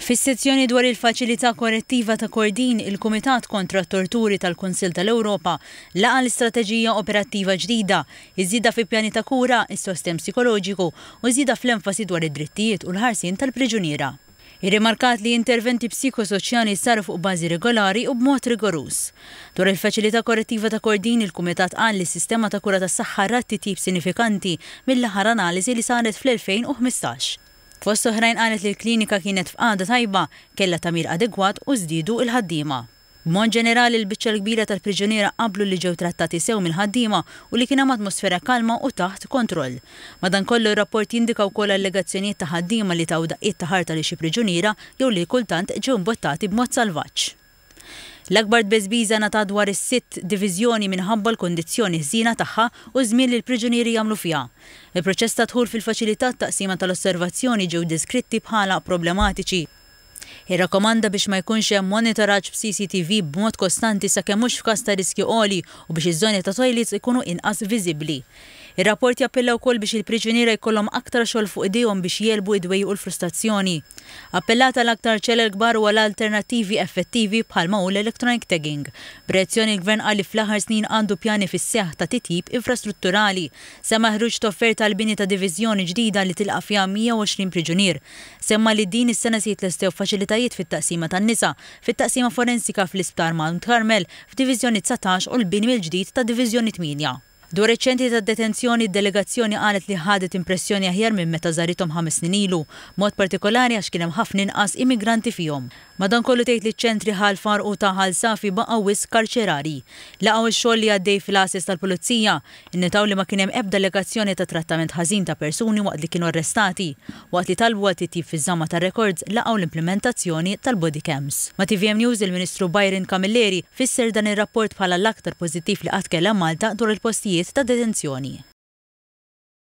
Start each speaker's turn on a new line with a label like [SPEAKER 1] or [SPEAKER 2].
[SPEAKER 1] Fis-sezzjoni dwar il-Faċilità Korrettiva ta' Kordin, il-Kumitat Kontra t-Torturi tal-Kunsill tal-Ewropa laqa' l-istrateġija operattiva ġdida, iż-żieda fi pjani ta' kura, is-sostenn psikoloġiku u żieda fl-enfasi dwar id-drittijiet u l-ħarsien tal-priġuniera. Irrimarkat li interventi psikosoċjali saru fuq bażi regolari u b'mod rigoruż. Dwar il-Faċilità Korrettiva ta' Kordin, il-Kumitat qal li s-sistema ta' kura tas-saħħa rat titjib sinifikanti mill-aħħar analiżi li saret fl-2015. Fost oħrajn qalet li l-klinika kienet f'qagħda tajba, kellha tagħmir adegwat u żdiedu l-ħaddiema. B'mod ġenerali l-biċċa l-kbira tal-priġuniera qablu li ġew trattati sew mill-ħaddiema u li kien hemm atmosfera kalma u taħt kontroll. Madankollu r-rapport jindika wkoll allegazzjonijiet ta' ħaddiema li taw daqqiet ta' ħarta lil xi priġuniera jew li kultant ġew imbottati b'mod salvaġġ. L-akbar tbeżbiża ngħatat dwar is-sitt diviżjoni minħabba l-kundizzjoni ħżiena tagħha u ż-żmien li l-priġunieri jagħmlu fiha. Il-proċess ta' dħul fil-faċilità t-taqsima tal-osservazzjoni ġew deskritti bħala problematiċi. Irrakkomanda biex ma jkunx hemm monitoraġġ b'CCTV b'mod kostanti sakemm mhux f'każ ta' riskju għoli u biex iż-żoni ta' toilets ikunu inqas viżibbli. Ir-rapport jappella wkoll biex il-priġuniera jkollhom aktar xogħol fuq idejhom biex jegħlbu id-dwejjq u l-frustrazzjoni. Appellat għal aktar ċelel kbar u għal alternattivi effettivi bħalma hu l-electronic tagging. B'reazzjoni l-Gvern qal li fl-aħħar snin għandu pjani fis-seħħ ta' titjib infrastrutturali. Semma l-ħruġ ta' offerta għall-bini ta' diviżjoni ġdida li tilqa' fiha 120 priġunier. Semma li din is-sena se jitlestew faċilitajiet fit-taqsima tan-nisa, fit-taqsima forensika fl-Isptar Mount Carmel, f'Diviżjoni 19 u l-bini mill-ġdid ta' Diviżjoni 8. Dwar iċ-ċentri ta' detenzjoni, id-delegazzjoni qalet li ħadet impressjoni aħjar minn meta żarithom 5 snin ilu, mod partikolari għax kien hemm ħafna inqas immigranti fihom. Madankollu tgħid li ċ-ċentri Ħal Far u ta' Ħal Safi baqgħu wisq karċerari. Laqgħu x-xogħol li għaddej fil-għases tal-pulizija, innutaw li ma kien hemm ebda allegazzjoni ta' trattament ħażin ta' persuni waqt li kienu arrestati. Waqt li talbu għal titjib fiż-żamma tar-records, laqgħu l-implementazzjoni tal-body cams. Ma' TVM News, il-Ministru Byron Camilleri fisser dan ir-rapport bħala l-aktar pożittiv li qatt kellha Malta dwar il-postijiet ta' detenzjoni.